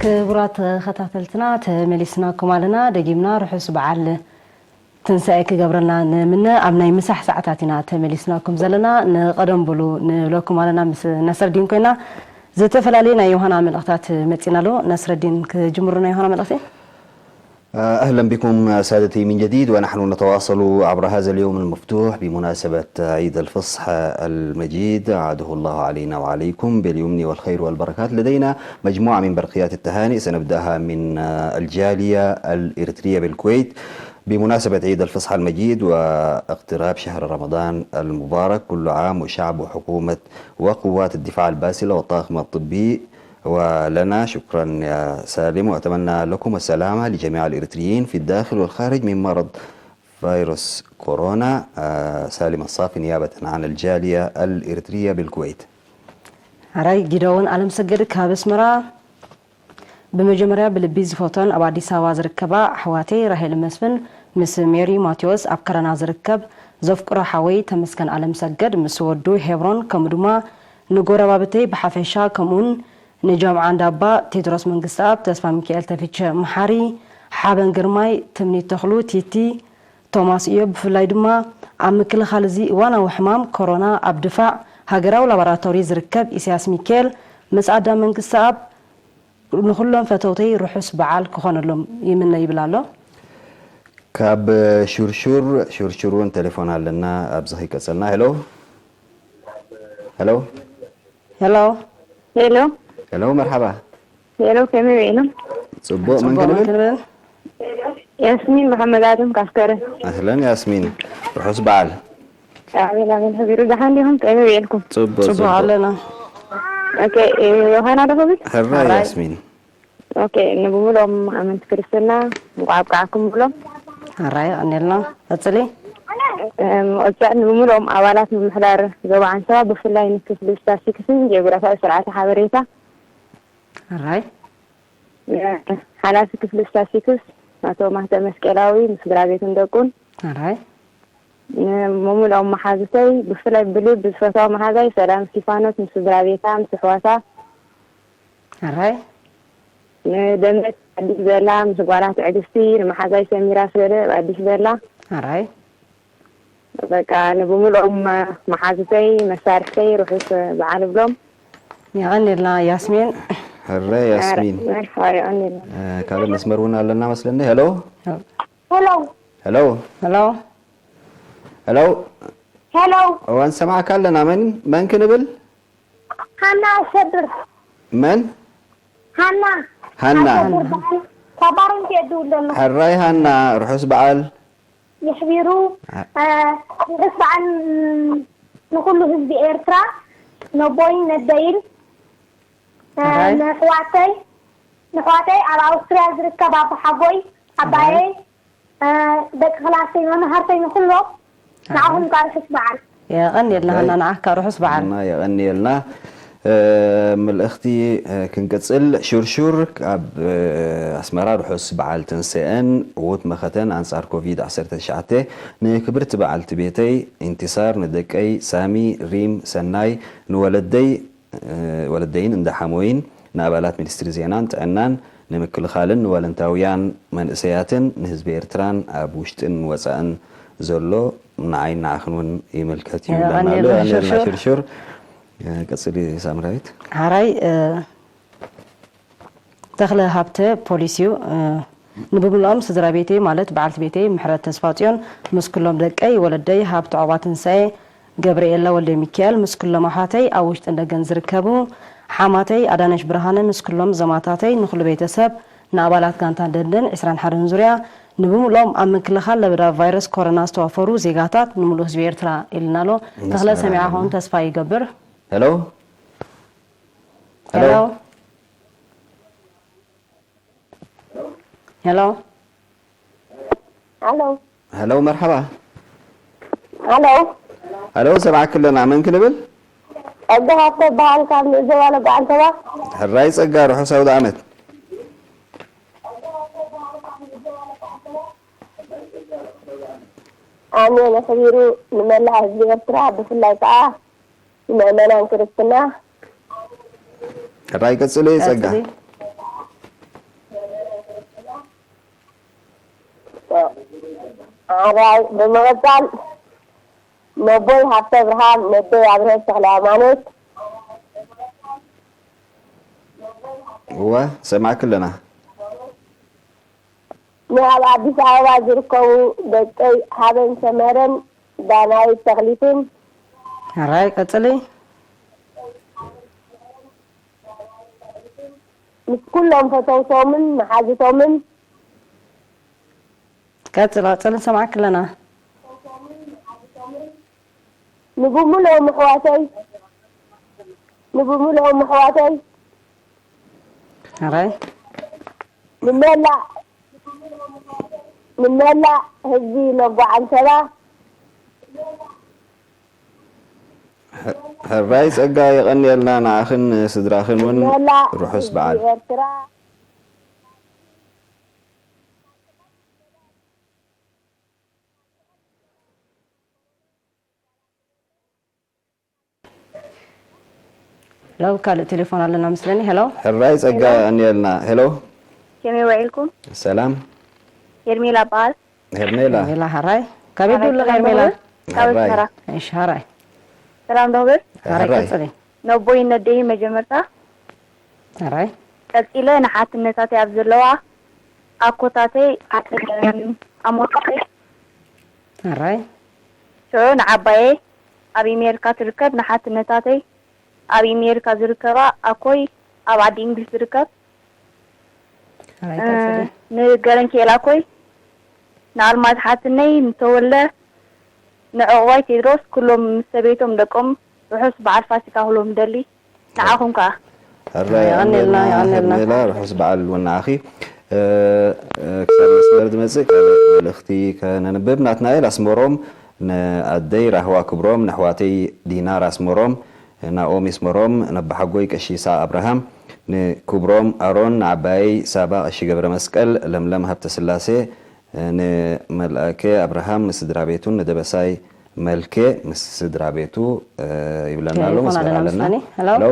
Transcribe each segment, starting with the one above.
ክቡራት ተኸታተልትና፣ ተመሊስናኩም ኣለና። ደጊምና ርሑስ በዓል ትንሳኤ ክገብረልና ንምነ። ኣብ ናይ ምሳሕ ሰዓታት ኢና ተመሊስናኩም ዘለና። ንቐደም ብሉ ንብለኩም ኣለና፣ ምስ ነስረዲን ኮይና ዝተፈላለዩ ናይ ዮሃና መልእኽታት መጺና ኣሎ። ነስረዲን፣ ክጅምሩ ናይ ዮሃና መልእኽቲ። أهلا بكم سادتي من جديد، ونحن نتواصل عبر هذا اليوم المفتوح بمناسبة عيد الفصح المجيد، عاده الله علينا وعليكم باليمن والخير والبركات. لدينا مجموعة من برقيات التهاني، سنبدأها من الجالية الإريترية بالكويت بمناسبة عيد الفصح المجيد واقتراب شهر رمضان المبارك. كل عام وشعب وحكومة وقوات الدفاع الباسلة والطاقم الطبي ولنا. شكرا يا سالم، وأتمنى لكم السلامة لجميع الإريتريين في الداخل والخارج من مرض فيروس كورونا. آه، سالم الصافي نيابة عن الجالية الإريترية بالكويت. ሕራይ ጊደዎን ኣለምሰገድ ካብ ኣስመራ። ብመጀመርያ ብልቢ ዝፈቶን ኣብ ኣዲስ ኣበባ ዝርከባ ኣሕዋተይ ራሄል መስፍን ምስ ሜሪ ማቴዎስ፣ ኣብ ከረና ዝርከብ ዘፍቅሮ ሓወይ ተመስገን ኣለምሰገድ ምስ ወዱ ሄብሮን፣ ከምኡ ድማ ንጎረባብተይ ብሓፈሻ፣ ከምኡውን ንጃምዓ እንዳባ፣ ቴድሮስ መንግስተኣብ፣ ተስፋ ሚካኤል፣ ተፊቸ መሓሪ፣ ሓበን ግርማይ፣ ትምኒት ተኽሉ፣ ቲቲ፣ ቶማስ እዮብ፣ ብፍላይ ድማ ኣብ ምክልኻል እዚ እዋናዊ ሕማም ኮሮና ኣብ ድፋዕ ሃገራዊ ላቦራቶሪ ዝርከብ ኢሳያስ ሚካኤል፣ ምስ ኣዳም መንግስተኣብ፣ ንኹሎም ፈተውተይ ርሑስ በዓል ክኾነሎም ይምነ ይብል ኣሎ። ካብ ሹርሹር፣ ሹርሹር እውን ቴሌፎን ኣለና፣ ኣብዚ ከይቀጸልና። ሄሎ፣ ሄሎ፣ ሄሎ፣ ሄሎ፣ ሄሎ፣ መርሓባ። ሄሎ፣ ከመይ ውዒሎም? ጽቡቕ፣ መን ክንብል? ክንብል? ያስሚን መሐመድ ኣደም ካስከረ። ኣህለን ያስሚን፣ ርሑስ በዓል። ኣሜን፣ ኣሜን። ሕቢሩ ደሓን ዲኹም? ከመይ ውዒልኩም? ጽቡቕ፣ ጽቡቕ ጽቡቕ። ኣለና። ኦኬ፣ እ፣ ዮሃና ዶ ክብል? ሕራይ ሕራይ። ያስሚን። ኦኬ፣ ንብምሉኦም ኣመንቲ ክርስትና እንኳዕ ኣብቅዓኩም ብሎም። ሕራይ፣ ቀኒልና። ቀጽሊ። እም፣ ኦቻ፣ ንብምሉኦም ኣባላት ምምሕዳር ዞባ ዓንሰባ፣ ብፍላይ ንክፍሊ ስታትስቲክስን ጂኦግራፋዊ ስርዓተ ሓበሬታ፣ ሕራይ። እ፣ ሓላፊ ክፍሊ ስታትስቲክስ ኣቶ ማህተ መስቀላዊ ምስ ስድራ ቤቱን ደቁን፣ ሕራይ። ንብምሉኦም መሓዙተይ፣ ብፍላይ ብልብ ዝፈትዋ መሓዛይ ሰላም እስቲፋኖስ ምስ ስድራ ቤታ፣ ምስ ኣሕዋታ፣ ሕራይ። ንደመት ኣዲስ በላ ምስ ጓላ ትዕግስቲ፣ ንመሓዛይ ሰሚራ ስገደ ኣብ ኣዲስ በላ። ሕራይ። በቃ ንብምሉኦም መሓዙተይ፣ መሳርሕተይ ርሑስ በዓል እብሎም። የቐኒልና ያስሚን። ሕራይ ያስሚን። መርሓባ፣ የቐኒልና። እ፣ ካልእ መስመር እውን ኣለና መስለኒ። ሄሎ፣ ሄሎ ሄሎ፣ ሄሎ። ሄሎ። ሄሎ፣ እዋ፣ ንሰማዕካ ኣለና። መን፣ መን ክንብል? ሃና ኣሸብር። መን? ሃና ሃና። ኣሸብር በዓል ካብ ባረንቱ እየ ዝድውል ዘለኹ። ሕራይ ሃና፣ ርሑስ በዓል። የሕቢሩ፣ እ፣ ርሑስ በዓል ንኹሉ ህዝቢ ኤርትራ፣ ነቦይን ነደይን፣ እ፣ ሕራይ። ንኣሕዋተይ፣ ንኣሕዋተይ ኣብ ኣውስትርያ ዝርከብ ኣቦሓጎይ፣ ኣባየይ፣ እ፣ ደቂ ክላሰይ፣ መማህርተይ፣ ንኹሎም ንዓኹም ከዓ ርሑስ በዓል። የቐኒልና ሃና፣ ንዓካ ርሑስ በዓል። እና የቐንየልና። እ፣ መልእኽቲ፣ እ፣ ክንቅጽል። ሹርሹር ካብ፣ እ፣ ኣስመራ ርሑስ በዓል ትንስኤን ዕዉት መኸተን ኣንጻር ኮቪድ ዓሰርተ ትሽዓተ ንክብርቲ በዓልቲ ቤተይ ኢንቲሳር፣ ንደቀይ ሳሚ፣ ሪም፣ ሰናይ፣ ንወለደይ፣ እ፣ ወለደይን እንዳሓሞይን፣ ንኣባላት ሚኒስትሪ ዜናን ጥዕናን፣ ንምክልኻልን ንዋለንታውያን መንእሰያትን፣ ንህዝቢ ኤርትራን ኣብ ውሽጥን ወጻእን ዘሎ፣ ንዓይን ንዓኽን እውን ይምልከት እዩ። የቐንየልና ይብለና ኣሎ። የቐንየልና ሽርሹር። ሽርሹር። እ፣ ቀጽሊ ሳምራዊት። ሕራይ፣ እ፣ ተኽለ ሃብተ ፖሊስ እዩ። እ፣ ንብምልኦም ስድራ ቤተይ ማለት በዓልቲ ቤተይ ምሕረት ተስፋጽዮን ምስ ኩሎም ደቀይ፣ ወለደይ ሃብተ ዑቕባ ትንሳኤ፣ ገብርኤላ ወልደ ሚካኤል ምስ ኩሎም ኣሓተይ ኣብ ውሽጥን ደገን ዝርከቡ፣ ሓማተይ ኣዳነሽ ብርሃነ ምስ ኩሎም ዘማታተይ፣ ንኹሉ ቤተሰብ፣ ንኣባላት ጋንታ ደንደን ዕስራን ሓደን ዙርያ፣ ንብምልኦም ኣብ ምክልኻል ለበዳ ቫይረስ ኮሮና ዝተዋፈሩ ዜጋታት፣ ንምሉእ ህዝቢ ኤርትራ ኢልና ኣሎ። ተኽለ ሰሚዕኻ ክኸውን ተስፋ ይገብር። ሄሎ፣ ሄሎ። ሄሎ። ኣሎ። ሄሎ፣ መርሓባ። ኣሎ። ሄሎ፣ ሰማዕኪ ኣለና። መን ክንብል? ጸጋ ሃብተ እበሃል፣ ካብ ንእዘባ ለጋ ዓንተባ። ሕራይ ጸጋ፣ ርሑስ ኣውደ ዓመት። ኣሜን። ኣኽቢሩ ንመላእ ህዝቢ ኤርትራ፣ ብፍላይ ከኣ ንምእመናን ክርስትና። ሕራይ ቀጽሊ ጸጋ። ቀጽሊ። ሓራይ ብምቕጻል ነቦይ ሃብተ ብርሃን፣ ነደይ ኣብርሀት ተኽለ ሃይማኖት። እወ፣ ሰማዕኪ ኣለና። ንኣብ ኣዲስ ኣበባ ዝርከቡ ደቀይ ሃበን ሰመረን ዳናይት ተኽሊትን። ሕራይ ቀጽሊ። ምስ ኩሎም ፈተውቶምን መሓዙቶምን። ቀጽል ቀጽል፣ ንሰማዕኪ ኣለና። ንብምልኦም ኣሕዋተይ ንብምልኦም ኣሕዋተይ ሕራይ ንመላእ ንመላእ ህዝቢ ለጓ ዓንሰባ። ሕራይ ጸጋ፣ የቐንየልና። ንዓኽን ስድራኽን እውን ንመላእ ርሑስ ህዝቢ በዓል። ኤርትራ። ለው ካልእ ቴሌፎን ኣለና መስለኒ። ሄሎ ሕራይ ጸጋ፣ የቐንየልና። ሄሎ፣ ከመይ ውዒልኩም? ሰላም። ሄርሜላ እበሃል። ሄርሜላ። ሄርሜላ፣ ሕራይ። ካበይ ኣበይ ድውልቕ ሰላም ሄርሜላ? ዶ? ካብ ሕራይ። ኣስመራ። እሺ፣ ሕራይ። ሰላም ዶ ክብል? ሕራይ ሕራይ። ቀጽሊ። ነቦይ ነደይ መጀመርታ። ሕራይ። ቀጺለ ንሓትነታተይ ኣብ ዘለዋ ኣኮታተይ፣ ኣሞታተይ፣ ሕራይ። ሽዑ ንዓባየይ ኣብ ኣሜሪካ ትርከብ ንሓትነታተይ፣ ኣብ ኣሜሪካ ዝርከባ ኣኮይ፣ ኣብ ዓዲ እንግሊዝ ዝርከብ ሕራይ ቀጽሊ። ንገረንኪኤል ኣኮይ፣ ንኣልማዝ ሓትነይ፣ ንተወልደ፣ ንዕቑባይ ቴድሮስ፣ ኩሎም ምስ ሰበይቶም ደቆም ርሑስ በዓል ፋሲካ ክብሎም እደሊ። ንዓኹም ከኣ። ሕራይ የቐንየልና፣ የቐንየልና የቐንየልና። ሄርሜላ፣ ርሑስ በዓል እውን ንዓኺ። እ፣ እ፣ ክሳብ መስመር ዝመጽእ ካልእ መልእኽቲ ከነንብብ። ናትናኤል ኣስመሮም፣ ንኣደይ ራህዋ ክብሮም፣ ንኣሕዋተይ ዲና ራስመሮም፣ ናኦሚ ኣስመሮም፣ ነባሓጎይ ቀሺሳ ኣብርሃም፣ ንክብሮም ኣሮን፣ ንዓባየይ ሳባ ቀሺ ገብረ መስቀል፣ ለምለም ሃብተስላሴ፣ ንመልኣከ ኣብርሃም ምስ ስድራ ቤቱን ንደበሳይ መልኬ ምስ ስድራ ቤቱ፣ እ፣ ይብለና ኣሎ። ቴሌፎን መስመር ኣለና ኣለና። መስለኒ። ሄሎ። ሄሎ።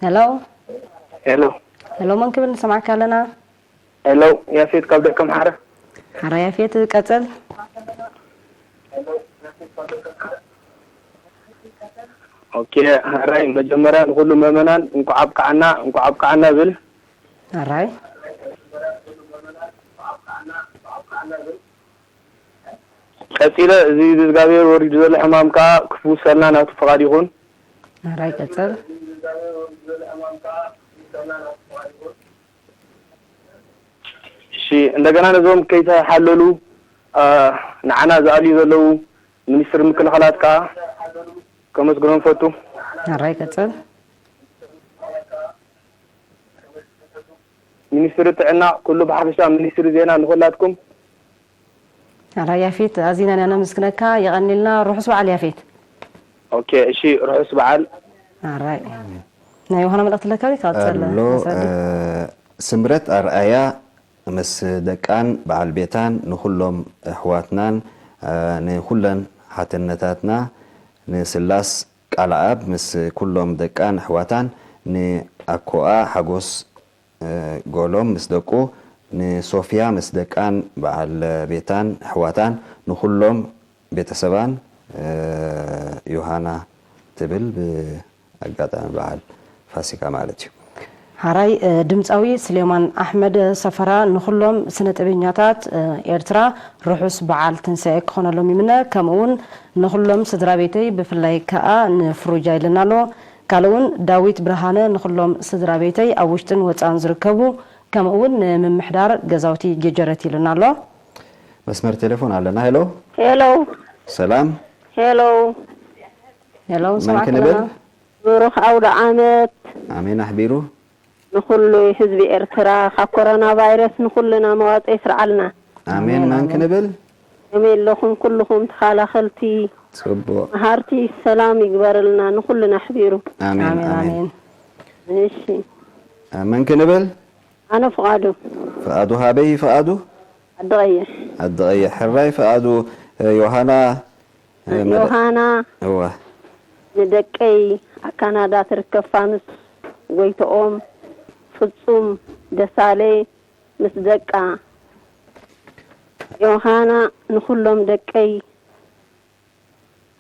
ሄሎ። ሄሎ ሄሎ፣ መን ክብል ንሰማዕካ ኣለና? ሄሎ፣ ያፌት ካብ ደቀ ምሓረ። ሕራይ ያፌት ቀጽል። ኦኬ፣ ሕራይ መጀመርያ ንኹሉ ምእመናን እንኳዕ ኣብቅዓና፣ እንኳዕ ኣብቅዓና ብል። ሕራይ። ቀጺለ እዚ ብእግዚኣብሔር ወሪዱ ዘሎ ሕማም ከኣ ክፍውሰልና ናቱ ፍቓድ ይኹን። ሕራይ ቀጽል። እሺ፣ እንደገና ነዞም ከይተሓለሉ፣ አ፣ ንዓና ዝኣልዩ ዘለዉ ሚኒስትሪ ምክልኻላት ከኣ ከመስግኖም ፈቱ። ሕራይ ቀጽል። ሚኒስትሪ ጥዕና፣ ኩሉ ብሓፈሻ ሚኒስትሪ ዜና፣ ንኹላትኩም። ሕራይ ያፌት፣ ኣዚና ኢና ነመስግነካ። የቐንየልና። ርሑስ በዓል ያፌት። ኦኬ፣ እሺ፣ ርሑስ በዓል። ሕራይ። ናይ ዮሃና መልእኽቲ ኣለካ ወይ? ክቐጽል ኣሎ። መሰዲ። እ፣ ስምረት ኣርኣያ ምስ ደቃን በዓል ቤታን፣ ንኹሎም ኣሕዋትናን፣ እ፣ ንኹለን ሓትነታትና፣ ንስላስ ቃልኣብ ምስ ኩሎም ደቃን ኣሕዋታን፣ ንኣኮኣ ሓጎስ፣ እ፣ ጎሎም ምስ ደቁ፣ ንሶፍያ ምስ ደቃን በዓል ቤታን ኣሕዋታን፣ ንኹሎም ቤተሰባን፣ እ፣ ዮሃና ትብል፣ ብኣጋጣሚ በዓል ፋሲካ ማለት እዩ። ሕራይ፣ እ፣ ድምፃዊ ስሌማን ኣሕመድ ሰፈራ፣ ንኹሎም ስነ-ጥበበኛታት፣ እ፣ ኤርትራ ርሑስ በዓል ትንሳኤ ክኾነሎም ይምነ። ከምኡ እውን ንኹሎም ስድራ ቤተይ፣ ብፍላይ ከኣ ንፍሩጃ ኢልና ኣሎ። ካልእ እውን ዳዊት ብርሃነ፣ ንኹሎም ስድራ ቤተይ ኣብ ውሽጥን ወፃእን ዝርከቡ፣ ከምኡ እውን ንምምሕዳር ገዛውቲ ጌጀረት ኢሉና ኣሎ። መስመር ቴሌፎን ኣለና። ሄሎ። ሄሎ ሰላም። ሄሎ፣ ሄሎ፣ መን ንሰማዕካ ክንብል? ኣለና። ብሩኽ ኣውደ ዓመት ኣሜን ኣሕቢሩ። ንኹሉ ህዝቢ ኤርትራ፣ ካብ ኮሮና ቫይረስ ንኹልና መዋጽኦ ይስርዓልና። ኣሜን። መን ክንብል? ከመይ ኣለኹም ኩልኹም ተኻላኸልቲ? ጽቡቕ። መሃርቲ ሰላም ይግበረልና ንኹልና ኣሕቢሩ። ኣሜን ኣሜን ኣሜን። ኣሜን። እሺ፣ መን ክንብል? ኣነ ፍቓዱ ፍቓዱ። ሃበይ ፍቓዱ? ዓዲ ቀይሕ። ዓዲ ቀይሕ። ሕራይ ፍቓዱ። ዮሃና፣ እ፣ መደ- ዮሃና እወ። ንደቀይ ኣብ ካናዳ ትርከብ ፋኑስ ጎይትኦም፣ ፍጹም ደሳለ ምስ ደቃ፣ ዮሃና ንኹሎም ደቀይ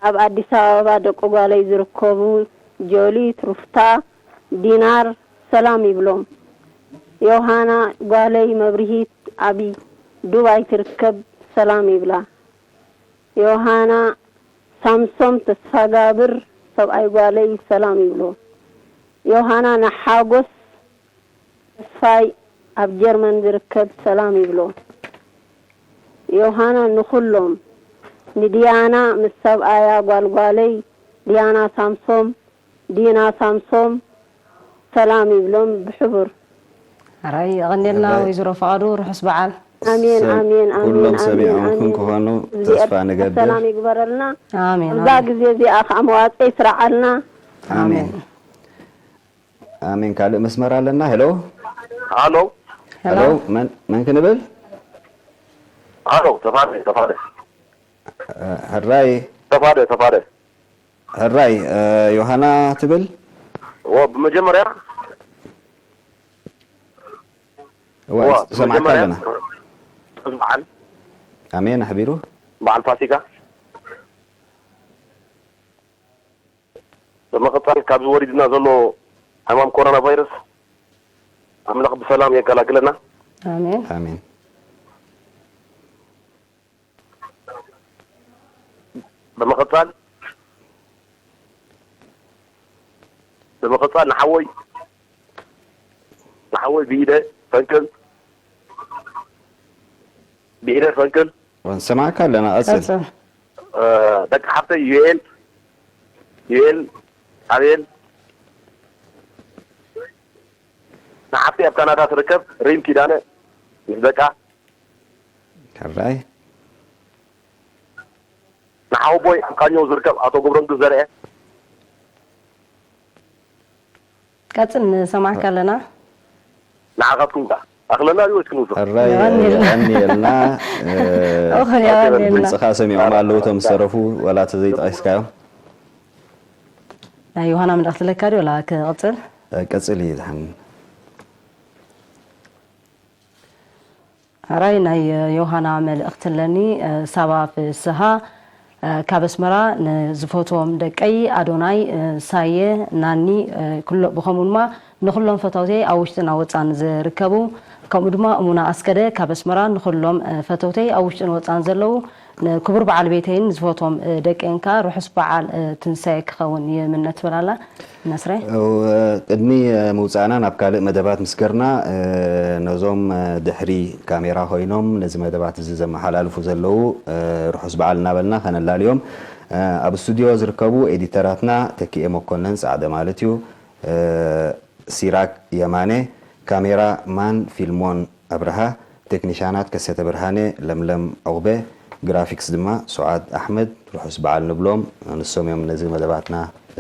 ኣብ ኣዲስ ኣበባ ደቂ ጓለይ ዝርከቡ ጆሊት፣ ሩፍታ፣ ዲናር ሰላም ይብሎም። ዮሃና ጓለይ መብርሂት ኣብ ዱባይ ትርከብ ሰላም ይብላ። ዮሃና ሳምሶም ተስፋጋብር ሰብኣይ ጓለይ ሰላም ይብሎ። ዮሃና ንሓጎስ ተስፋይ ኣብ ጀርመን ዝርከብ ሰላም ይብሎ። ዮሃና ንኹሎም ንዲያና ምስ ሰብኣያ ጓልጓለይ ዲያና ሳምሶም ዲና ሳምሶም ሰላም ይብሎም ብሕቡር። ሕራይ የቐንየልና ወይዘሮ ፍቓዱ፣ ርሑስ በዓል። ኣሜን ኣሜን ኣሜን። ኩሎም ሰሚዖምኩም ክኾኑ ተስፋ ንገብር። ሰላም ይግበረልና። ኣሜን እዛ ግዜ እዚኣ ከዓ መዋፅእ ይስራዓልና። ኣሜን ኣሜን። ካልእ መስመር ኣለና። ሄሎ ኣሎ ሄሎ፣ መን መን ክንብል? ኣሎ ተፋደ ተፋደ ሕራይ ተፋደ ተፋደ ሕራይ፣ ዮሃና ትብል? ዎ ብመጀመርያ እወ፣ ሰማዕካ ኣለና። በዓል ኣሜን ኣሕቢሩ። በዓል ፋሲካ። ብምቕፃል ካብዚ ወሪድና ዘሎ ሕማም ኮሮና ቫይረስ ኣምላኽ ብሰላም የገላግለና። ኣሜን ኣሜን። ብምቕፃል ብምቕፃል ንሓወይ ንሓወይ ብኢደ ፈንቅል ብኢደ ፈንቅል ንሰማዕካ ኣለና። ቀፅል። ቀፅል። ደቂ ሓፍተይ ዩኤል ዩኤል ኣቤል ንሓፍተይ ኣብ ካናዳ ትርከብ ሪም ኪዳነ ምስ ደቃ ሕራይ ንሓወቦይ ኣብ ቃኘው ዝርከብ ኣቶ ገብረንግስ ዘርአ ቀፅል፣ ንሰማዕካ ኣለና። ንዓኻትኩም ከ ኣኽለና ድዩ ወይስ ክንውስኽ? ሕራይ የቐንየልና። የቐንየልና። እኹል የቐንየልና። ድምፅኻ ሰሚዖም ኣለዉ እቶም ዝተረፉ፣ ዋላ ተዘይጠቒስካዮም። ናይ ዮሃና መልእኽቲ ኣለካ ድዩ? ወላ ክቕፅል? ቀፅል እዩ ዝሓን። ሕራይ ናይ ዮሃና መልእኽቲ ኣለኒ። ሳባ ፍስሃ ካብ ኣስመራ፣ ንዝፈትዎም ደቀይ ኣዶናይ፣ ሳየ፣ ናኒ፣ ኩሎ ብኸምኡ ድማ ንኹሎም ፈተውተይ ኣብ ውሽጥን ኣብ ወፃን ዝርከቡ፣ ከምኡ ድማ እሙና ኣስገደ ካብ ኣስመራ ንኹሎም ፈተውተይ ኣብ ውሽጥን ወፃን ዘለዉ፣ ንክቡር በዓል ቤተይን ዝፈትዎም ደቀይን ከኣ ርሑስ በዓል ትንሳኤ ክኸውን ይምነ ትብል ኣላ። ነስረ? እው፣ ቅድሚ ምውጻእና ናብ ካልእ መደባት ምስ ገርና፣ ነዞም ድሕሪ ካሜራ ኮይኖም ነዚ መደባት እዚ ዘመሓላልፉ ዘለዉ ርሑስ በዓል እናበልና ከነላልዮም፣ ኣብ ስቱድዮ ዝርከቡ ኤዲተራትና ተኪኤ መኮነን ጻዕደ ማለት እዩ፣ ሲራክ የማነ፣ ካሜራ ማን ፊልሞን ኣብርሃ፣ ቴክኒሻናት ከሰተ ብርሃነ፣ ለምለም ዑቕበ፣ ግራፊክስ ድማ ሱዓድ ኣሕመድ ርሑስ በዓል ንብሎም። ንሶም እዮም ነዚ መደባትና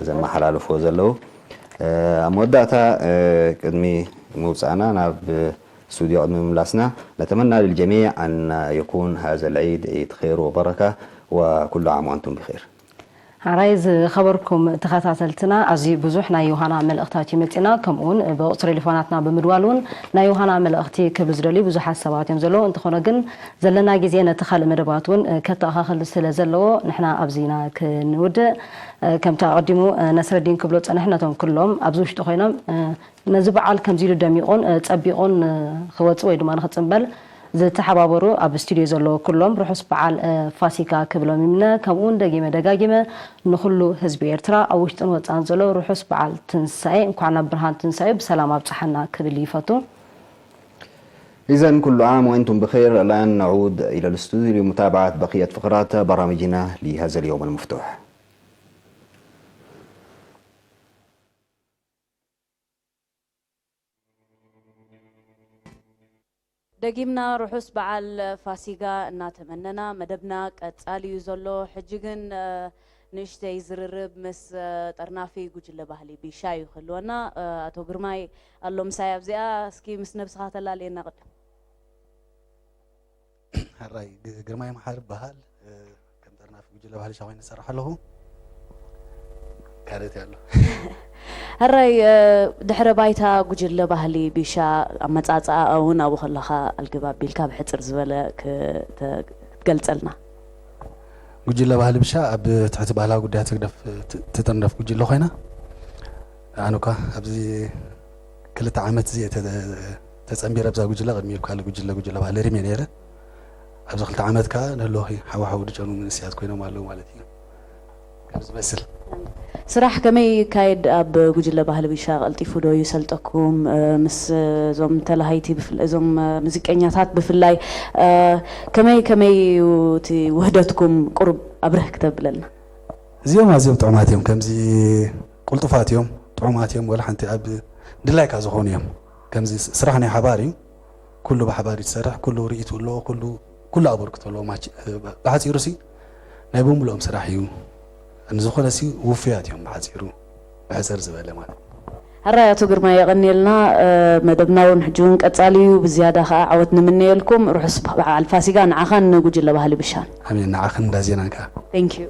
ዘመሓላልፍዎ ዘለዉ። ኣብ መወዳእታ ቅድሚ ምውፃእና ናብ ስቱድዮ ቅድሚ ምምላስና ነተመና ልልጀሚዕ ኣን የኩን ሃዘ ልዒድ ዒድ ኸይር ወበረካ ወኩሉ ዓም ወኣንቱም ብኸይር። ሓራይ ዝኸበርኩም ተኸታተልትና ኣዝዩ ብዙሕ ናይ ዮሃና መልእኽታት እዩ መጺና፣ ከምኡ እውን ብቑጽሪ ቴሌፎናትና ብምድዋል እውን ናይ ዮሃና መልእኽቲ ክብሉ ዝደልዩ ብዙሓት ሰባት እዮም ዘለዉ። እንተኾነ ግን ዘለና ግዜ ነቲ ካልእ መደባት እውን ከተኣኻኽል ስለ ዘለዎ ንሕና ኣብዚ ኢና ክንውድእ። ከምቲ ኣቐዲሙ ነስረዲን ክብሎ ጸንሕ ነቶም ኩሎም ኣብዚ ውሽጢ ኮይኖም ነዚ በዓል ከምዚ ኢሉ ደሚቑን ጸቢቑን ክወጽእ ወይ ድማ ንኽጽንበል ዝተሓባበሩ ኣብ ስቱድዮ ዘለዉ ኩሎም ርሑስ በዓል ፋሲካ ክብሎም ይምነ። ከምኡ እውን ደጊመ ደጋጊመ ንኹሉ ህዝቢ ኤርትራ ኣብ ውሽጥን ወጻን ዘሎ ርሑስ በዓል ትንሳኤ እንኳዕ ናብ ብርሃን ትንሳኤ ብሰላም ኣብጽሓና ክብል ይፈቱ። إذن كل عام وأنتم بخير. الآن نعود إلى الاستوديو لمتابعة بقية فقرات برامجنا لهذا اليوم المفتوح. ደጊምና ርሑስ በዓል ፋሲጋ እናተመነና መደብና ቀጻሊ እዩ ዘሎ። ሕጂ ግን ንእሽተይ ዝርርብ ምስ ጠርናፊ ጉጅለ ባህሊ ቢሻ እዩ ክህልወና። ኣቶ ግርማይ ኣሎ ምሳይ ኣብዚኣ። እስኪ ምስ ነብስኻ ተላልየና ቅድም። ሕራይ ግርማይ መሓሪ በሃል። ከም ጠርናፊ ጉጅለ ባህሊ ሻ ኮይነ ዝሰርሕ ኣለኹ። ካልእት ኣሎ። ሕራይ ድሕረ ባይታ ጉጅለ ባህሊ ቢሻ ኣመፃፅኣ እውን ኣብኡ ከለኻ ኣልግብ ኣቢልካ ብሕፅር ዝበለ ክትገልፀልና። ጉጅለ ባህሊ ቢሻ ኣብ ትሕቲ ባህላዊ ጉዳያት ህግደፍ ትጥርነፍ ጉጅለ ኮይና ኣነ እኳ ኣብዚ ክልተ ዓመት እዚ ተፀንቢረ ኣብዛ ጉጅለ ቅድሚ ካልእ ጉጅለ ጉጅለ ባህሊ ሪሜ ነይረ። ኣብዚ ክልተ ዓመት ከዓ ንህልወኺ ሓወሓዊ ድጨኑ መንእሰያት ኮይኖም ኣለዉ ማለት እዩ። ከም ዝመስል ስራሕ ከመይ ይካየድ? ኣብ ጉጅለ ባህሊ ቢሻ ቀልጢፉ ዶ ይሰልጠኩም? ምስ እዞም ተላሃይቲ እዞም ሙዚቀኛታት ብፍላይ ከመይ ከመይ እዩ እቲ ውህደትኩም? ቁሩብ ኣብርህ ክተብለልና። እዚኦም ኣዝዮም ጥዑማት እዮም። ከምዚ ቅልጡፋት እዮም፣ ጥዑማት እዮም። ወላ ሓንቲ ኣብ ድላይካ ዝኾኑ እዮም። ከምዚ ስራሕ ናይ ሓባር እዩ። ኩሉ ብሓባር እዩ ዝሰርሕ፣ ኩሉ ርእይቱ ኣለዎ፣ ኩሉ ኩሉ ኣበርክቶ ኣለዎ። ማች ብሓፂሩ ሲ ናይ ብምልኦም ስራሕ እዩ። ንዝኾነ ሲ ውፉያት እዮም ብሓፂሩ ብሕፅር ዝበለ ማለት። ሕራይ ኣቶ ግርማ የቐንየልና። መደብና እውን ሕጂ እውን ቀፃሊ እዩ። ብዝያዳ ከዓ ዓወት ንምነየልኩም። ርሑስ በዓል ፋሲጋ ንዓኻን ንጉጅለ ባህሊ ብሻን። ኣሜን፣ ንዓኽን እንዳ ዜናን ከዓ። Thank you.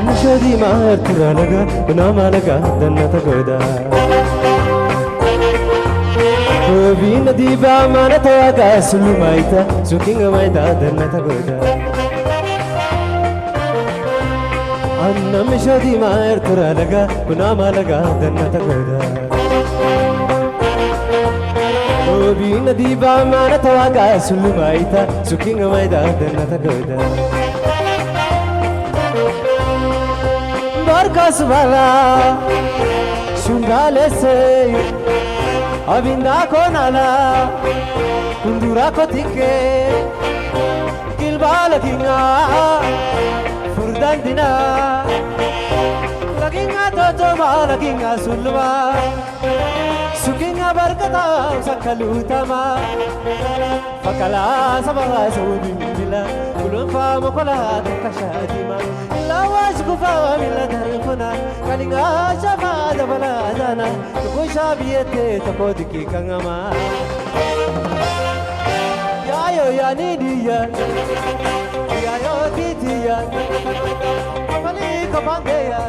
Nishodi martira laga, kunama laga, danna tagoda. Vina diba mana tawaga, sulu maita, sukinga maita, danna tagoda. Anna mishodi martira laga, kunama laga, danna tagoda. Obina diba mana tawaga sulu maita sukinga maita dana tagoda. Barkas bala shundalese abinda konala kundura kotike kilbala kinga furdandina lakinga totoma lakinga suluma. Sukinga barkata sakalu tama. Fakala sabara saudi bila. Kulunfa mokola takashatima. Lawas kufa bila darfuna. Kalinga shama dabala dana. Kusha biyete takodiki kangama. Yayo ya nidiya. Yayo titiya. Mali kapandeya.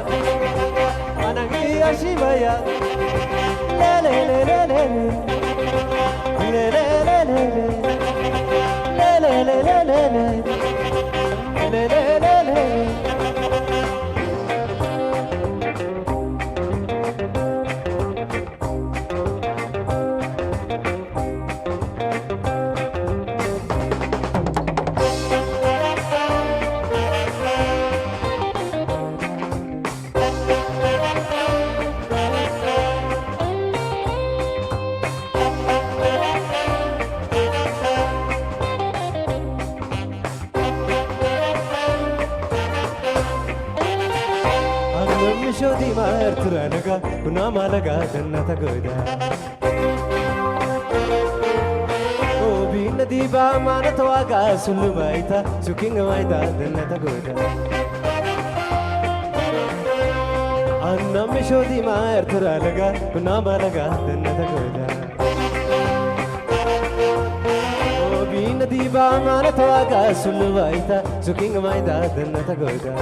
Anangi ashibaya. Annan mishodi ma ertura naga kunama laga danna tagoda. Obina diba mana tawaga sulu maita sukinga maita danna tagoda. Anna mishodi ma ertura laga kunama laga danna tagoda. Obina diba mana tawaga sulu maita sukinga maita danna tagoda.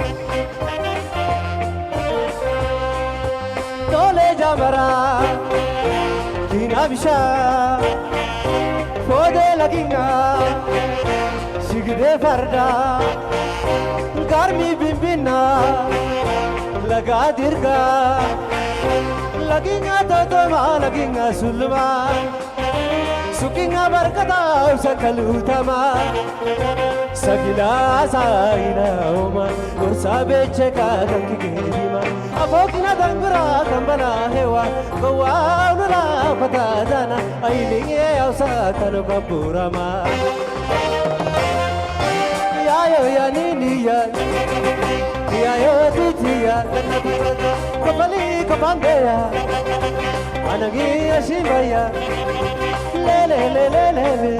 Tole jamara kinabisha fode lakinga sigde farda garmi bimbina laga dirga lakinga totoma lakinga sulma. Sukinga barkata usa kalutama. Sagila saina oma ursa beche ka kanki gedima. Afokina dangura kambala hewa gowa ulula patadana. Ailinge ausa kano kaburama. Ya Yayo ya nini ya, yayo titi ya, kafali kapande ya, anagi ashima ya, le le le le le le,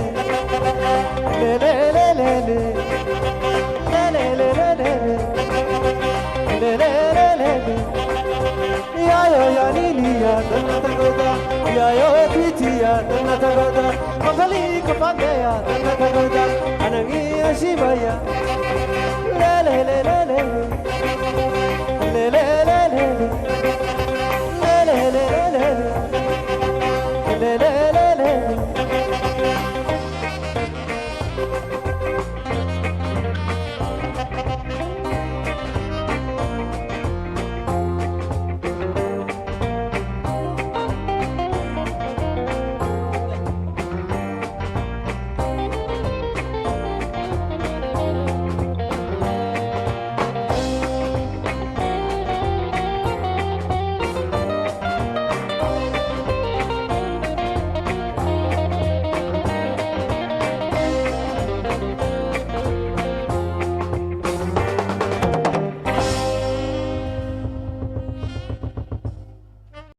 le le le le le, le le le le le, le le le le le. Yayo ya nini ya, tana tagoda, yayo titi ya, tana tagoda, kafali kapande ya, tana tagoda, anagi ashima ya, le le le le le, le le le le le.